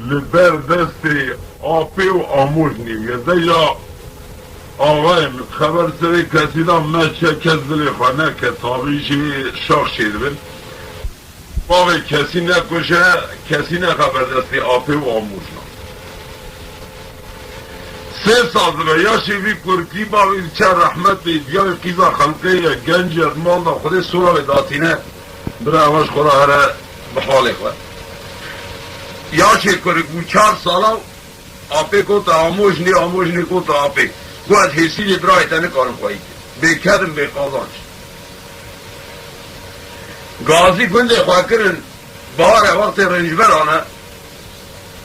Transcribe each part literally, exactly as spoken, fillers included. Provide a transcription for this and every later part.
Li ber destê apê û amojnê ye. Deya axayê min xeber serê kesî da, me çe kes dilê xwe neke, tabî jî şax çêdibin. Bavê kesî nekuje, kesî nexe ber destê apê û amojna. Sê sal dibe yaşê vî kurkî, bavê çe rehmetê, diya wî qîza xelqê ye, genc e, mal da Xwedê sora wê datîne. Bira, ewa ji xwe re here bi halê xwe. Yaşê kurik bû çar sala, apê kota amojnê, amojnê kota apê. Got, ez hêsîlê birayê te nikarim xweyî kim. Bêked im, bêqazanc. Gazî gundê xwe kirin, bahar e, wextê rincberan e.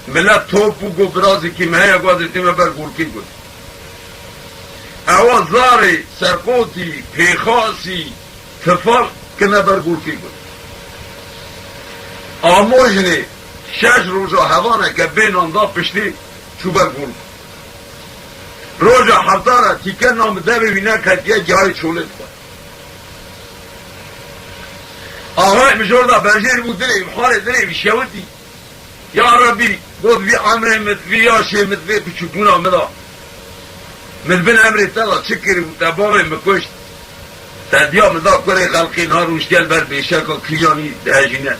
Milet top bû, got, birazîkî me heye, got, ez ê tême ber golkê, got. Ewa zarê, sekotî, pêxasî, tifal kine ber golkê, got. Amojnê şeş roja hevaneke bê nan da piştî, çû ber golk. Roja hefta re tîke na min devê wî neketiye, gihayê çolê dixwe. Axayê min jor da berjêr bû dilê wî, halê dilê wî şewitî. Ya Rebî, got, vî emrê min, vî yaşê min, vê biçûkbûna min da. Min bin emrê te da çi kiribû, te bavê min kuşt. Te diya min da kurê xelqê, niha rûniştiye li ber pêşeka kiliyanî dihejîne.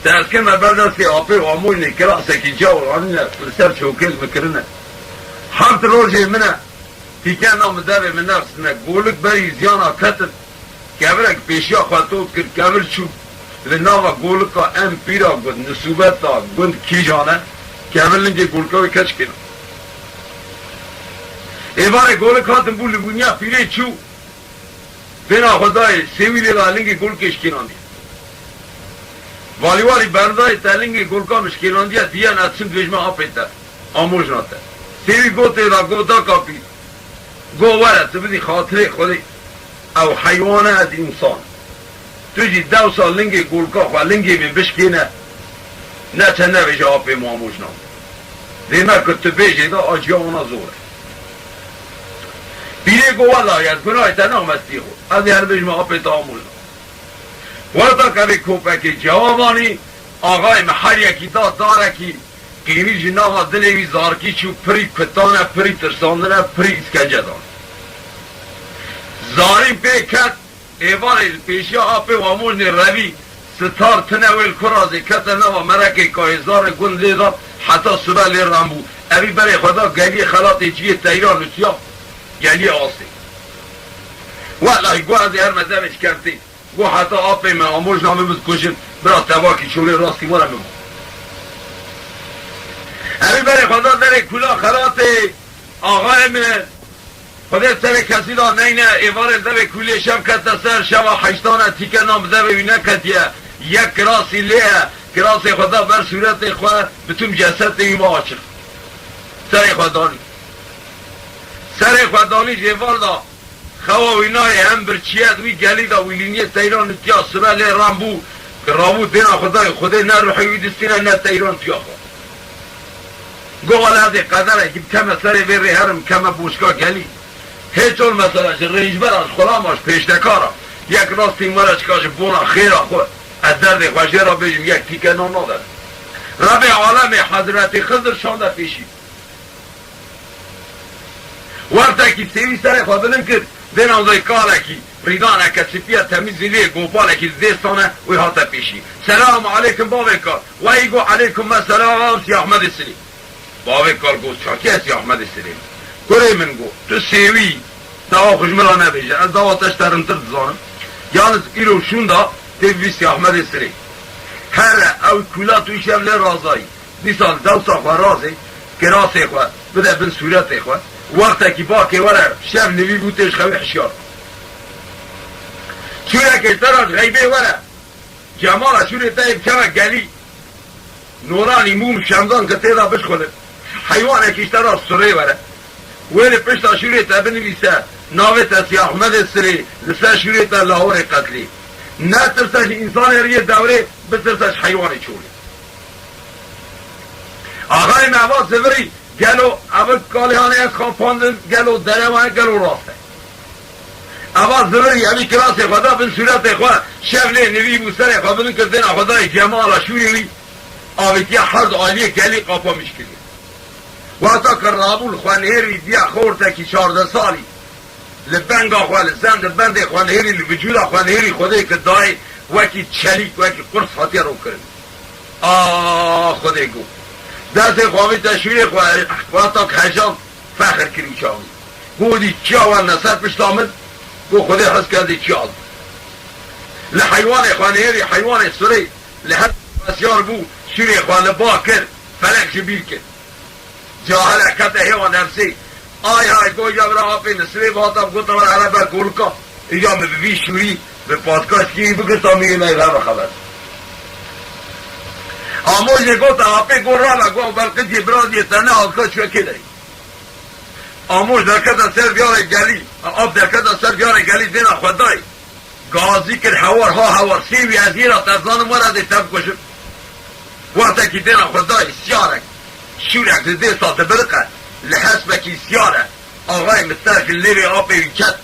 Te ez kirime ber destê apê û amojnê, kirasekî cewr anîne, li ser çokê li min kirine. Heft rojê min e, tîke na min devê min nexistine, golik berî ziyana ketin. Kevirek pêşiya xwe tot kir, kevir çû. Li nava golika em pîra gund, nisûbeta gund kîjan e, kevir lingê golika wê keç kêna. Êvarê golik hatin bû li bûniya pîrê çû. Bêna xwe dayê, sêwî lê da lingê golikê şkênandî. Valîwarî berdayê te lingê golika min şkênandiye, diyen ez çim dibêjime apê te. Amojna te. Sêwî gotê da gota kapî. Go were, tu bidî xatirê Xwedê. Ew heywan e, ez însan. Tu jî dewsa lingê golka xwe, lingê min bişkêne. Neçe nebêje apê min amojna min. Dême ku tu bêjê de aciya wana zor e. Pîrê go wela ez gunahê te naxim stiyê xwe. Ez ê her bêjime apê te amojna. Wexta ke vê kopekê cewab anî, axayê min her yekî da darekî, qîrî ji nava dilê wî zarkî çû, pirî kutane, pirî tirsandine, pirî îskence dan. Zarîn pê ket, êvarê li pêşiya apê û amojnê revî, sitar tine wê li kurazê kete nava merekê kayê zarê gund lê da, heta sibe lê rem bû. Evî berê xwe da geliyê xelatê ciyê teyran nûsiya, geliyê asê. Welahî, go ez ê herme devê ji kertê. Go heta apê me, amojna min bidikujin, bira tevakî çolê rastî were min. Evî berê xwe da derê kula xelatê axayê min. Xwedê serê kesî da neyne, êvarê devê kulê şev kete ser, şeva heştane tîke nam devê wî neketiye. Yek kirasî lê ye, kirasê xwe da ber sûretê xwe, bi tüm cesetê wî ma açiq. Serê xwe danî. Serê xwe danî jêvar da. Xewa wî nayê, hem birçîye di wî gelî de wîlîniyê teyran tiya sibe lê rem bû, rabû dêna Xwedayê, Xwedê ne ruhê wî distîne ne teyran tiya xwe. Go wele ez ê qederekî bikeme serê vê rê herim keme boşka gelî. Hê çol mesela ji rêncbera, ji xulama, ji pêşdekara, yek rastî me re çika ji bona xêra xwe, ez derdê xwe jê re bêjim, yek tîke nan nade. Rebê alemê Hezretî Xizir şande pêşî. Wextekî sêwî serê xwe bilind kir, dêna wê kalekî, rîdaneke sipî ye, temîz zîliyê gopalekî di dêstan e, wê hate pêşî. Selamu aleykum bavê kal. Weyî got, aleykum selam, Sî Ahmedê Silê. Bavê kal got, çakî ye Sî Ahmedê Silê? Kurê min got, tu sêwî, dawa xwe ji min re nebêje, ez dawa te ji te rintir dizanim. Yalnız îro şûnda tê bivî Sî Ahmedê Silê. Here ew kula tu îşev lê razayî. Dîsa li dewsa xwe razê, kirasê xwe bide bin sûretê xwe. Wextekî bakê were, şev nivî bû tê ji xewê hişyar. Sûrekê ji te re ji xeybê were. Cemala şûrê te yê bikeve gelî. Noranî mûm şemdan ke tê de bişxulin. Heywanekî ji te re surê were. Wê li pişta şûrê te binivîse, navê te Sî Ahmedê Sirê, li ser şûrê te Lahorê qetlî. Netirse ji însanê riyê dewrê, bitirse ji heywanê çolê. Axayê me eva zivirî, gelo ev kalê hanê ez xapandin, gelo derew e, gelo rast e? Eva zivirî, evî kirasê xwe da bin sûretê xwe, şev lê nivî bû serê xwe bin kirdêna xwe dayê cemala şûrê wî. Avêtiya her du aliyê gelî qapamiş kiriye. Wexta ke rabû li xwenhêrî diya xortekî çardeh salî, li benga xwe, li zend û bendê xwenhêrî, li vücûda xwenhêrî Xwedê ke dayê, wekî çelîk, wekî quns hatiye rokirin. A Xwedê got. Destê xwe avête şûrê xwe, wexta ke hejand, fexir kir û çavî. Got, dî çiya werne ser pişta min, got, Xwedê hez kerdê çiya. Li heywanê xwenhêrî, heywanê surê, li her siyar bû, şûrê xwe li ba kir, felek ji bîr kir. Cahile kete hêva nefsê. Ay hay, got, ya bira apê nisirê, vata, gota, bira erebe golika. Ya min bi vî şûrî, bi patkastkî bigirta, min yê me ve xeber. Amojê gota, apê got, rave, got, belqicê bira diye te ne alka çuye kê derî. Amoj derkete ser viyarê gelî, ap derkete ser viyarê gelî, dêna xwe dayê. Gazî kir hewar, ha hewar, sê wî ez yê ra te zanim, were dê te bikujim. Wextekî dêna xwe dayê, siyarek, şûrek li dêsa dibiriqe, li hespekî siyar e. Axayê min terk li lêvê apê wî ket.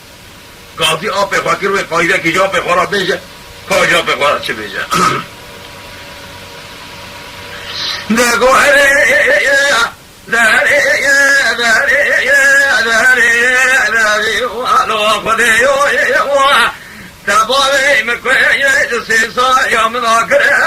Gazî apê xwe kir wê qayrekî ji apê xwe re bêje, ka ji apê xwe re çi bêje? Dego herê, Te bavê min kuyê, di sê saliya min akire,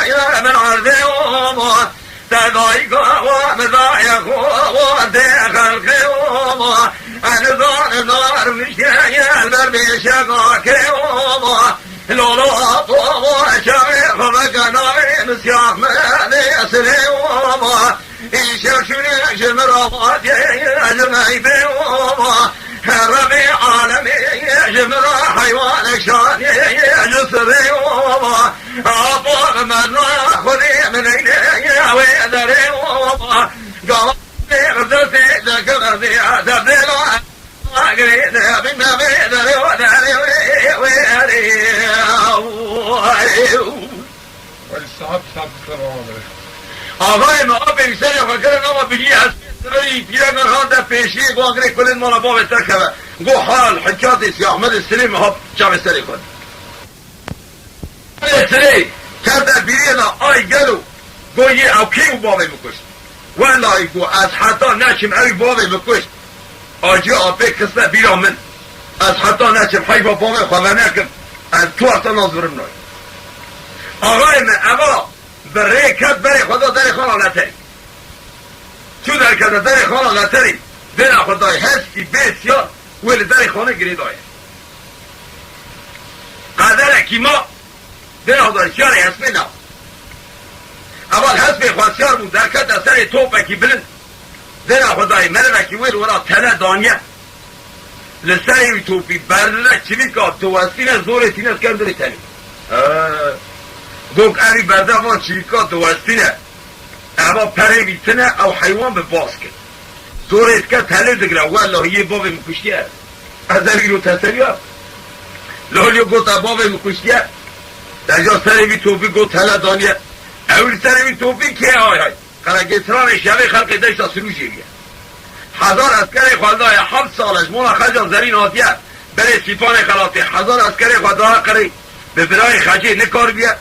min erdê oma. Te dayika wa, min dayek wa, wa dê xelqê oma. Ez nizanim dar mişkeye, ber bêşe gakê oma. Lolo apo wa, şevê xwe veke navê min siyah me, dê silê oma. Îşev şûnê ji min re hatiye, ji meybê oma. Herremê alemê ji min re heywanek şanê, ji sirê oma. Apa merna Xwedê min eynê wê derê oma. Gava dê destê deke derdê derdê la. Girê de bin me vê derê o derê wê wê erê. Welî sahib, sahib, selamet aleykum. Axayê me, apê wî serê xwe kirin, ama bilî hespê sivirî pîrek hate pêşiyê got, girê kulên mala bavê te keve. Got, hal, hikayetê Sî Ahmedê Silê me hat çavê serê xwe. Serê Silê kete bîrê de, ay gelo, got, yê ew kê û bavê min kuşt. Wellahî, got, ez heta neçim ew bavê min kuşt. Acî apê kiste bîra min. Ez heta neçim heyva bavê xwe venekim. Ez tu heta nazivirim nayê. Axayê me, eva bi rê ket berê xwe da derê xana leterî. Çû derkete derê xana leterî. Dêna xwe dayê heskî bê siyar wê li derê xanê girêdayê. Qederekî ma. Dêna xwe dayê siyarê hespê na. Eval hespê xwe siyar bû, derkete serê topekî bilind. Dêna xwe dayê merivekî wê li wira tele daniye. Li serê wî topî berdide çivîka diwestîne, zorê tîne diken dilê tenê. He. Got, erî berde van çivîka diwestîne. Eva perê wî tine, ew heywan bi baz kir. Zorê dike telê digre, wellahî yê bavê min kuştiye. Ez ev îro teselî ya. Lolî gota bavê min kuştiye. Deja serê wî topî got tele daniye. Ew li serê wî topî kê hay hay. Qeregêtiranê şevê xelkê deşta Sirûjê bîye. Hezar eskerê xwe daye, heft sal e ji mala xeca zerîn hatiye. Berê Sîpanê Xelatê hezar eskerê xwe daye qirê. Bi birayê xecê nikaribiye.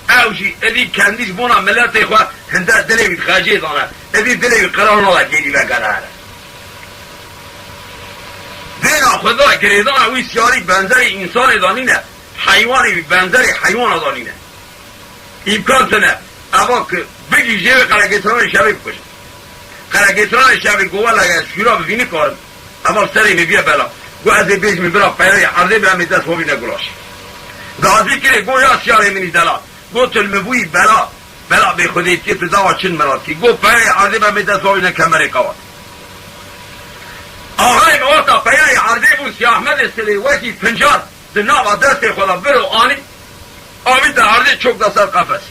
Ew jî êdî kendî ji bona miletê xwe hinde dilê wî xecê dane. Êdî dilê wî qira nade gêrî vegere here. Dêna xwe da girêdana wî siyarî benzerî însanê da nîne, heywanê wî benzerî heywana da nîne. Îmkan tune. Eva ki bigî jê wê qeregêtiranê şevê bikujin. Qeregêtiranê şevê got, wela ez şûra bi vî nikarim. Eva serê min bîye bela. Got, ez ê bêjim bira peyayê erdê bi em ê dest bavîne gulaş. Gazî kirê, got, ya siyarê min î delal. Got, tu li min bûyî bela. Bela bê xwedêtiyê tu dawa çin mirat kî. Got, peyayê erdê bi em ê dest bavîne kemerê qewat. Axayê min wexta peyayê erdê bû, Sî Ahmedê Silê wekî pincar di nava destê xwe de bir û anî, avî de erdê çok da ser qefes.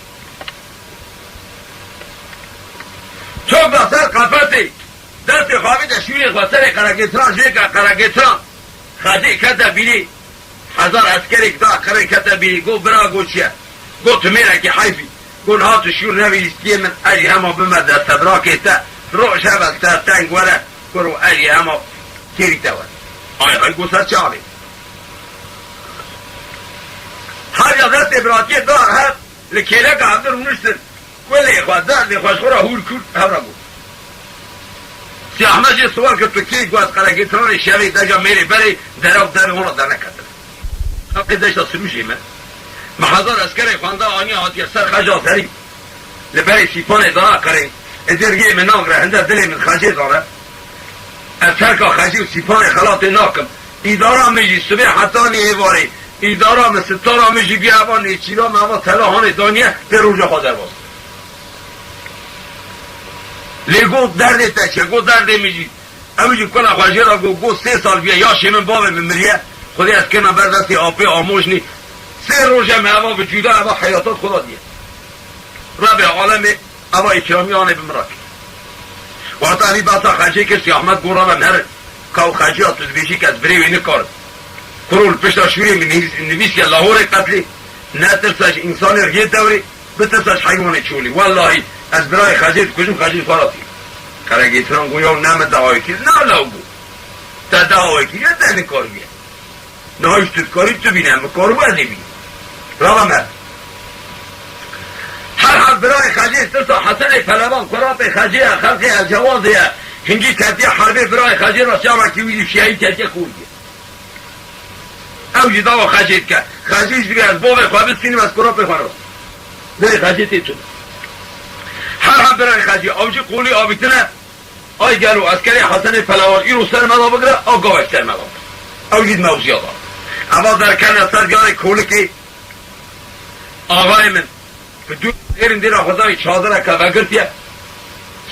Çok da ser qefesê, destê xwe avî de şûrê xwe serê qeregêtiran jê ke qeregêtiran xecê kete bîrî. Hezar eskerek da qirê kete bîrî, got, bira, got, çi ye? Got, tu mêrekî heyfî. Got, niha tu şûr nevî lîstiyê min, ez jî hema bime destebrakê te. Roj hevel te teng were, kuro ez jî hema kêrî te were. Ay ay, got, ser çavê. Her ya destê biratiyê dar her, li kêleka hevdin rûniştin. Welê xwe, derdê xwe ji xwe re hûr kir, hev re got. Siyahmet jê siwar kir, tu kê? Got, Qeregêtiranê şevê deja mêrê berê, derew derê wan re derneketine. Xelkê deşta Sirûjê me. Me hezar eskerê xwenda aniye hatiye ser Xeca Zerî. Li berê Sîpanê dana qirê. Êdî riyê min nagre, hinde dilê min Xecê dane. Ez terka Xecê û Sîpanê xelatê nakim. Îdara min jî sibê hetanî êvarê. Îdara min, sitara min jî bî eva nêçîra min, eva tela hanê daniye, tê roja xwe derbas. Lê got derdê te çi, got derdê min jî. Ew jî kula xwe jê re got, got sê sal bûye yaşê min, bavê min miriye. Xwedê ez kême ber destê apê amojnî. Sê roj em eva bi cuda eva heyata xwe da diye. Rebê alemê eva îkramî anê bi min re kir. Wexta evî behsa Xecê kir, Siyahmet got, Rebe min herin. Ka û Xecê ya tu dibêjî ke ez birê wê nikarim. Kuro li pişta şûrê min nivîs-, nivîsiye Lahorê qetlê. Netirse ji însanê riyê dewrê, bitirse ji heywanê çolî. Wellahî ez birayê Xecê dikujim, Xecê xwe re tî. Qeregêtiran got, ya ne min dawayê kir, na law got. Te dawayê kir, ya te nikariye. Niha ji tu dikarî tu bîne, min karibû ez ê bînim. Rava me. Her hal birayê Xecê tirsa Hesenê Pelevan, kurapê Xecê ye, xelkê El Cewazê ye. Hingî ketiye herbê birayê Xecê re, çavekî wî jî şiyayî ketiye Kurdî. Ew jî dawa Xecê dike. Xecê jî dibê ez bavê xwe bistînim, ez kurapê xwe re. Dilê Xecê tê tune. Her hal birayê Xecê, ew jî qolî avîtine. Ay gelo eskerê Hesenê Pelewan îro ser me de bigire, a gavek ser me de bigire. Ew jî di mewziya de. Eva derkevne ser diyarê kolikê, axayê min, bi dû êrin dêra xwe dayî çadireke vegirtiye,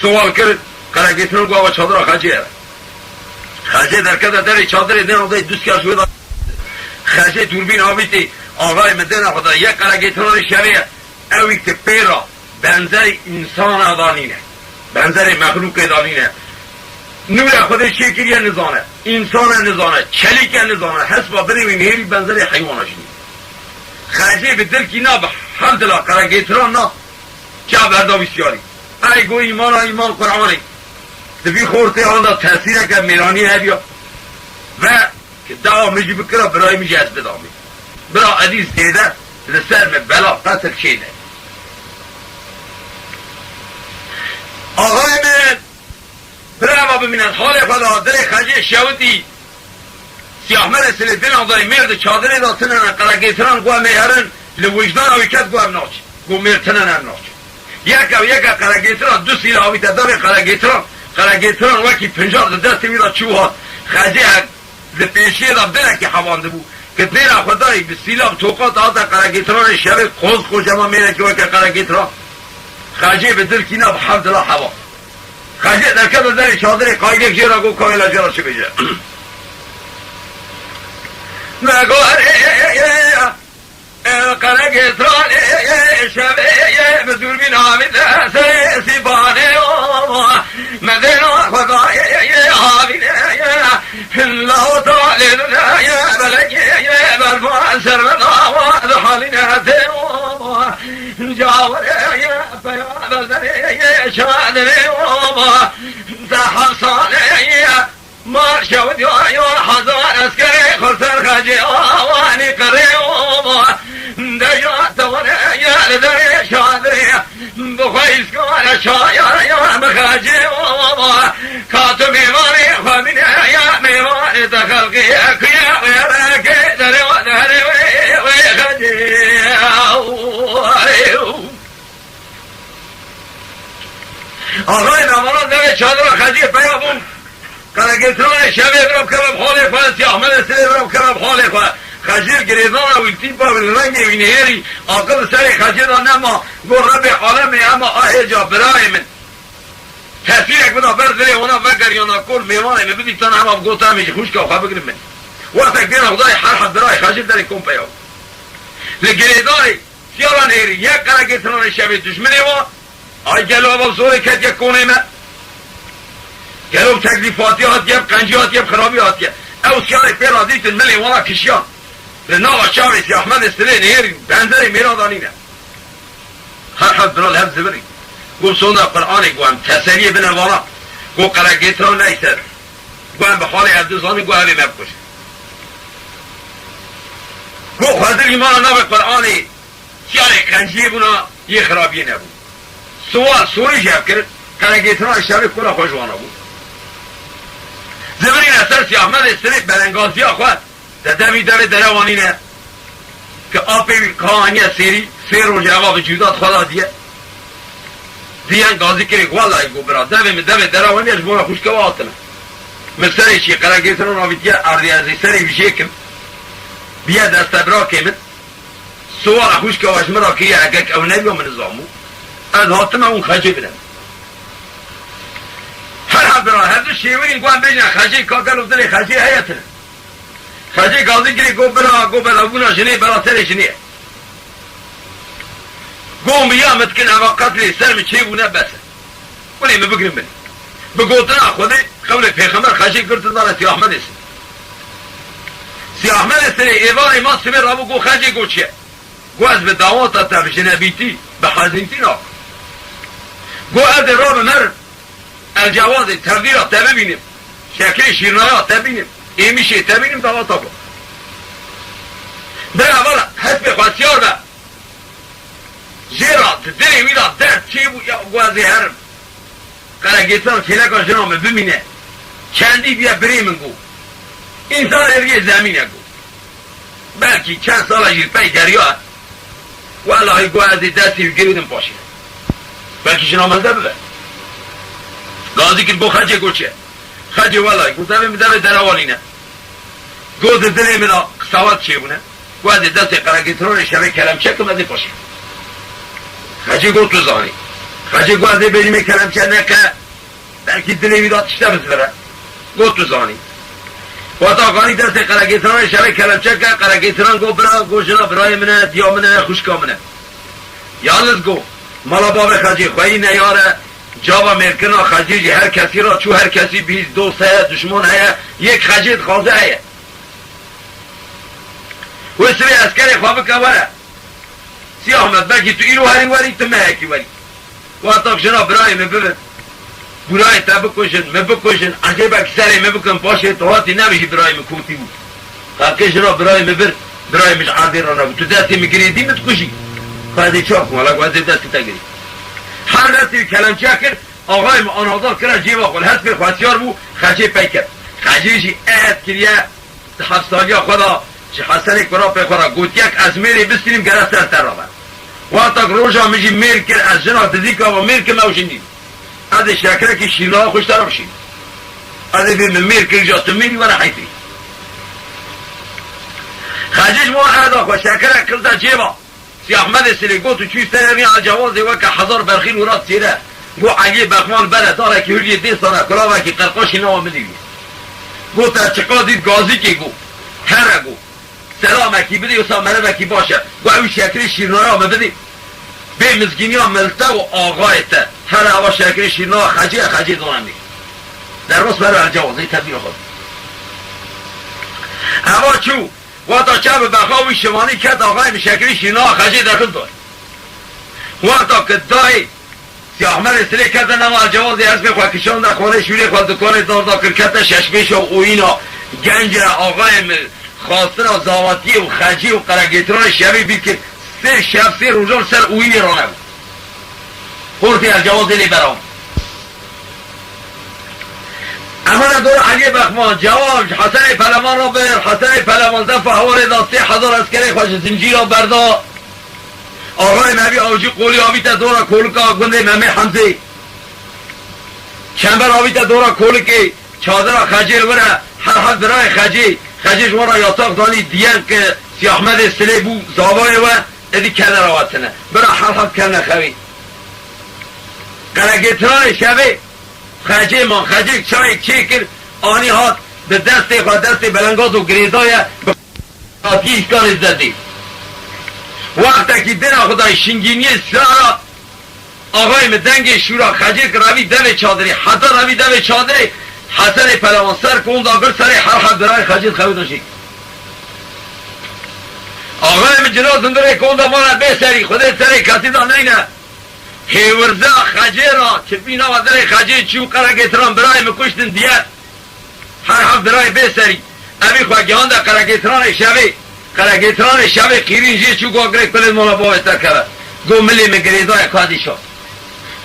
siwal kir, Qeregêtiran got, eva çadira Xecê ye. Xecê derkete derê çadirê, dêna dayî du siya ji wê de. Xecê dûrbîn avîtî, axayê min dêna xwe da, yek Qeregêtiranê şevê ye. Ewî ki pê ra benzerê însana da nîne. Benzerê mexlûkê da nîne. Nûre Xwedê çêkiriye nizane. Însan e nizane. Çelîk e nizane. Hesba binê wî nihêrî benzerê heywana jî nîne. Xecê bi dilkî na, bi hevdila Qeregêtiran na, çav berda wî siyarî. Ey go îmana îman Qur'anê. Di vî xortê anda tesîreke mêranî hebiya. Ve Ki dawa min jî bikira, birayê min jî ez bidamê. Bira Edî zêde li ser min bela qetil çêne. Axayê min, birava bimîne, halê xwe da, dilê Xecê şewitî. Siyahmedê Silê dina dayî mêr di çadirê da tinene, Qeregêtiran got em ê herin, li wijdana wî ket got em naçin. Got mêr tinene em naçin. Yek ew yeke Qeregêtiran du sîla avîte devê Qeregêtiran. Qeregêtiran wekî pincar di destê wî de çû hat. Xecê hek Di pêşiyê de binekî hevandibû. Ki dêra xwe dayî bi sîlav toqat hate Qeregêtiranê şevê qoz qoz ema mêrekî weke Qeregêtiran. Xecê bi dilkî na bi hevdila hewa. Xecê derkeve derê çadirê qayilek jê re got kawê la jê re çi bêje. Me got Qeregêtiranê şevê bi dûrbîn avî de serê sîbanê o. Me dêna xwe da havîne. Lawta lê dine ye, belekê ye, berfa serve dawa dihalîne tê o. Cawerê ye, peya berzerê ye, çadirê o. Te hemsale ye, ma şewit yo, yo, hazar eskerê xurser Xecê awanî qirê o. Deja te were ye, li derê çadirê. Bi xwe îskare çaya ya bi Xecê o. Ka tu mêvanê xwe bîne ya mêvanê te xelkê kuye wê reke derê wê derê wê wê Xecê. Axayê navana derê çadira Xecê peya bûn. Qeregêtiranê şevê bira bikeve bi halê xwe, Siyahmedê Silê bira bikeve bi halê xwe. Xecê girêdana wî, tîpa wî, rengê wî nihêrî, aqil li serê Xecê de nema, got, Rebê alemê, ema a hêca birayê min. Tesîrek bida ber dilê wana, vegeriyana kor, mêvanê min bidîtana, ema bi gota em ê ji xwişka xwe bigirin min. Wextek dêna Xwedayê her heb birayê Xecê derê kompeya. Li girêdanê Siyara nêrî, yek Qeregêtiranê şevê dijminê wa, ay gelo eva zorê ketiye konê me? Gelo bi teklîf hatiye, hatiye bi qencî, hatiye bi xirabî hatiye? Ew siyarê pê ra dîtin milê wana kişiyan. Li nava çavê Siyahmedê Silê nêrî, benzerê mêra da nîne. Her heb dina li hev zivirî. Got sonda Qur'anê got em teseliyê bine vana. Got Qeregêtiran neyse. Got em bi halê ev dizanî, got ev ê me bikujin. Got Xwezir îmana navê Qur'anê. Siyarê qenciyê bûna, yê xirabiyê nebû. Siwar, sorî ji hev kirin, qeregêtina şevê kula xwe ji wana bû. Zivirîne ser Siyahmedê Silê belengaziya xwe, de devî devê derewanî ne. Ke apê wî ka aniye sêrî, sê roj eva bi cûda xwe da diye. Diyen gazî kirê, wellahî go bira, devê min devê derewanî ye, ji bona xwişke we hatime. Min serê çî qeregêtina navîtiye erdê, ez ê serê wî jê kim. Biye deste birakê min. Siwara xwişka we ji min re kiriye, egek ew nebiya min nizam bû. Ez hatime hûn xecê bidem. Her hebira, her du şêwirîn ku em bêjin xecê, ka gelo dilê xecê heye tine. Xecê gazî girê, go bira, go belavbûna jinê bela serê jinê ye. Go min ya min dikin eva qetlê ser min çêbûne bes e. Wele min bigirin bin. Bi gotina Xwedê, qewlê pêxember xecê girtin dane Siyahmedê Silê. Siyahmedê Silê êvarê ma sibê rabû go xecê go çi ye? Go ez bi dawata te bi jinebîtî, bi hezîntî nakim. Go ez ê rabim herim. Elcewazê tevdîra te bibînim. Şeklê şîrnaya te bînim. Êmîşê te bînim dawata xwe. Bira valla hespê xwe siyar be. Jê ra di dilê wî de derd çêbû ya go ez ê herim. Qeregêtan kêleka jina min bimîne. Çendî biye birê min go. Însan êriyê zemîne go. Belkî çend sala jî pey geriya. Wellahî go ez ê destê wî girêdim paşê. Belkî jina min de bibe. Gazî kir go xecê go çi? Xecê wellahî go devê min devê derewanî ne. Go di dilê min de qisawet çêbûne. Go ez ê destê qeregêtiranê şevê kelemçe kim ez ê paşê. Xecê go tu zanî. Xecê go ez ê bêjimê kelemçe neke. Belkî dilê wî de tişte bizivire. Go tu zanî. Wata ganî destê qeregêtiranê şevê kelemçe ke, qeregêtiran go bira, go jina birayê min e, diya min e, xwişka min e. Yalniz go, mala bavê xecê xweyî neyar e, cava mêrkirina xecê jî her kesî ra çû, her kesî bihîst dost heye, duşman heye, yek xecê dixwaze heye. Wê sibê eskerê xwe bike were. Siyahmed, belkî tu îro herî werî, tu mehekî werî. Wexta jina birayê min bibin. Birayê te bikujin, min bikujin, ecêbek serê min bikin, paşê tu hatî nebijî birayê min kotî bû. Xelkê jina birayê min bir, birayê min ji erdê re nebû. Tu destê min girêdî min dikujî. Xwedê çax wala ku ez ê destê te girî. Her destê wî kelemçe kir, axayê min anadar kira cêba xwe. Li hespê xwesiyar bû, xecê pey ket. Xecê jî ehet kiriye. Di heft saliya xwe de ji Hesenê Kurapê xwe re got, yek ez mêrê bistînim gere ser te re be. Wexta ku roja min jî mêr kir, ez jina dizîka ve mêr kim ew jin dît. Ez ê şekirekî şîrnaha xwe ji te re bişînim. Ez ê bê min mêr kir, ja tu mêrî were heyfê. Xecê ji bo erda xwe şekirek kirde cêba. Siyahmedê Silê got û çû serê rî Elcewazê weke hezar berxî û rat çêre. Got Eliyê Bexman bere, darekî huriyê dê sare, kulavekî qerqaşî nawa min dî. Got te çiqa dît gazîkê got. Here got. Selamekî bidê wisa merivekî baş e. Got ew şekirê şîrnaya min bidê. Bê mizgîniya milte û axayê te. Here eva şekirê şîrnaya xecê ye, xecê dona min. Derbas bere Elcewazê tevdîra xwe. Eva çû. Wexta çav bi bexa wî şivanî ket, axayê min şekirî şîrna xecê dexist dayê. Wexta ki dayê, Siyahmedê Silê kete nava Elcewazê, hespê xwe kişande xanê şûrê xwe dikanê dar da kir, kete şeşmêşa û oyîna. Genc e, axayê min xastina zavatiyê û xecê û qeregêtiranê şevê bîr kir. Sê şev, sê rojan ser oyînê ranebû. Xortê Elcewazê lê berav. Emana dora Eliyê Bexman, cewab ji Hesenê Peleman re bir, Hesenê Peleman defa hewarê da sê hezar eskerê xwe ji zincîra berda. Axayê Mevî Avcî qolî avîte dora kolika gundê Memê Hemzê. Çember avîte dora kolikê, çadira Xecê li wir e, her heft birayê Xecê, Xecê ji wan re yasax danî diyen ki Siyahmedê Silê bû, zavayê we, êdî kene rawetine. Bira her heft kene xewê. Qeregêtiranê şevê, Xecê man, Xecêk çayêk çêkir, anî hat, bi destê xwe, destê belengaz û girêdaye, bi hatî îşkanê zedê. Wextekî dina xwe dayî şingîniyê sara, axayê min dengê şûra Xecêk revî devê çadirê, heta revî devê çadirê, Hesenê Pelewan ser konda bir serê her heft birayê Xecê xewê da jêk. Axayê min cila zindirê konda vana bê serî, Xwedê serê kesî da neyne. Hêwirza Xecê ra, çipî nava dirê Xecê çû, qeregêtiran birayê min kuştin diye. Her heft birayê bê serî. Evî xwe gihande qeregêtiranê şevê. Qeregêtiranê şevê qîrîn jê çû, got girêk pilê mala bavê te keve. Got milê min girêdayê kadîşa.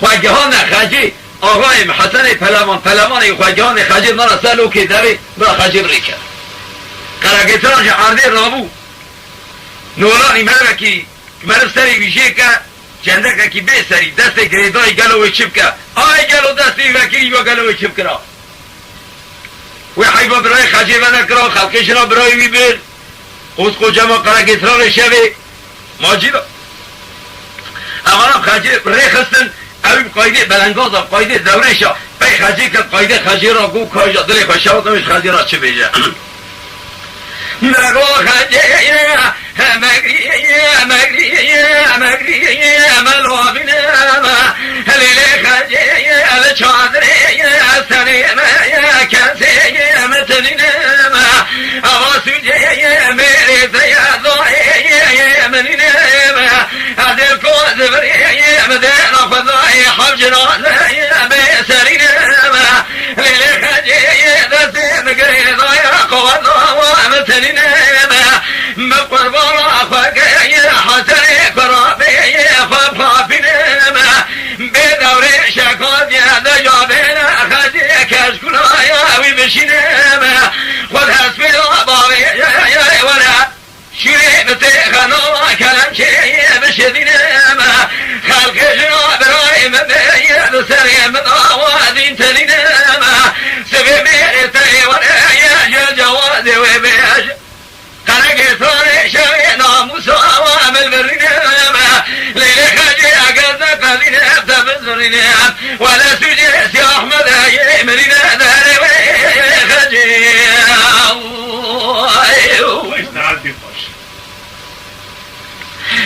Xwegihane Xecê, axayê min Hesenê Pelevan, Pelevanê xwegihane Xecê, nara ser lokê derê, bira Xecê birêke. Qeregêtiran ji erdê rabû. Nolanî merivekî, meriv serê wî jê ke, cendekekî bê serî, destê girêdayî gelo wê çi bike? Ay gelo destê wî vekirî, yo gelo wê çi bikira? Wê heyva birayê Xecê venekira, xelkê jina birayê wî bir. Qûz qocema Qeregêtiranê şevê, macî da. Evana Xecê rê xistin, ew bi qaydê belengaza, qaydê dewrêşa, pey Xecê ket qaydê Xecê ra got, kaja dilê xwe şewit, ew ji Xecê ra çi bêje? Mego Xecê ye, megrî ye, megrî ye, megrî ye, me lovîne me. Lêlê Xecê ye, li çadirê ye, serê me ye, kesê ye, mitinîne me. Ava sûcê ye, mêrê te ye, dayê ye, ye, minîne me. Ez ê ko zivirê ye, mi dê xwedayê, hevcina ye, bê serîne me. Lêlê Xecê ye, destê min girê daye, qeweta wa min tenîne me. Min qurbana xwe keye, Hesenê kurabê ye, xwe bixapîne me. Bê dewrê şekatiye, de ca bêne Xecê, keşkulaya wî bişîne me. Xwe destpêla bavê ye, ye, ye, were. Şûrê bi têxena kelemçeyê bişidîne me. Xelkê jina birayê min bê ye, bi serê min awa dîn tenîne me. Sibê mêrê te ê were ye, ji cewazê wê bêje. Qeregêtiranê şevê namûsa wa min birîne me. Lêlê Xecê eger neqedîne te bizirîne. Wele sûcê Sî Ahmedê yê mirîne derê wê Xecê.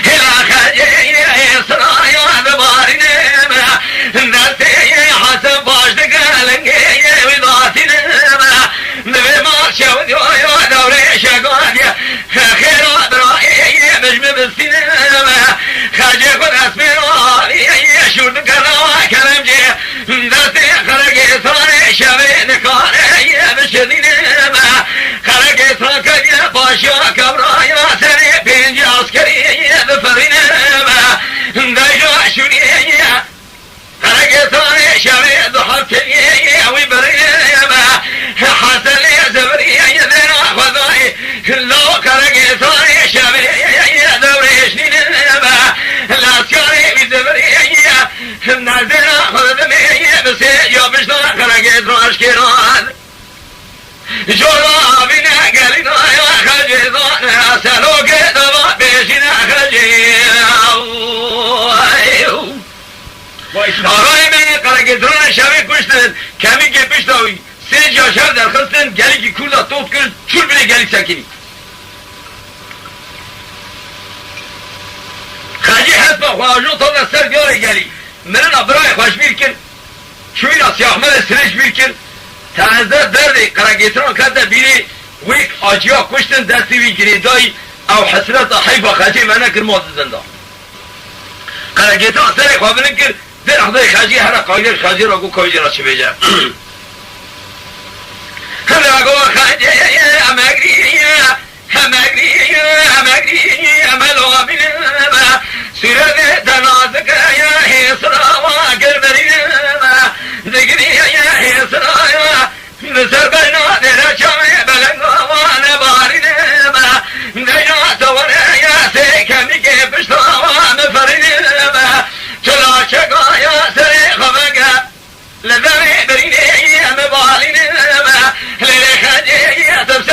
Hêla Xecê siraya dibarîne me. Destê Hesen baş dike lingê wî datîne me. Divê ma şew diyo yo dewrê şegadiye. Xêra birayê min ji min bistîne me. Xecê xwe destpêla şûr dike nawa kelemcê. Destê Qeregêtiranê şevê nikare ye bişidîne me. Qeregêtiran kediye paşiya kebraya serê pêncî eskerî ye bifirîne me. Deja şûrê ye. Qeregêtiranê şevê du hefteyê wî birîne me. Hesenê zivirî ye dêra xwedayê. Law Qeregêtiranê şevê dewrêşnîne me. Laskarê wî zivirî ye. Nerdêra xwe dimê ye bi sê ya bişta Qeregêtiran eşkêran. Jora avîne gelîna ya Xecê zane, serokê dava pêşîne Xecê. Axayê me Qeregêtiranê şevê kuştin, kemîkê pişta wî, sê ca şev derxistin, gelîkî Kurda tot kir, çûr binê gelî sekinî. Xecê hespa xwe ajo tade ser diyarê gelî. Mirina birayê xwe ji bîr kir. Çûyîna Sî Ahmedê sirê ji bîr kir. Tehnze derdê Qeregêtiran kete bîrê, wêk acîya kuştin destê wî girêdayî, ew hesreta heyfa Xecê venekir ma di zindan. Qeregêtiran serê xwe bilind kir, dê rexdayê Xecê here qayde ji Xecê re got, ka wî jê re çi bêje. Hindira got, Xecê ye, emegrî ye. Hemegrî, hemegrî, heme lawabîne me. Sûrevê te nazik e, hêsira wa girberîne me. Digirî ye hêsira ya. Li ser beyna dêre çavê belenga wa nebarîne me. Deyna te were ye sê kemîkê pişta wa miferîne me. Çila çeka ya serê xwe veke. Li devê birînê ye, mi balîne me, lê lê Xecê ye, tu bi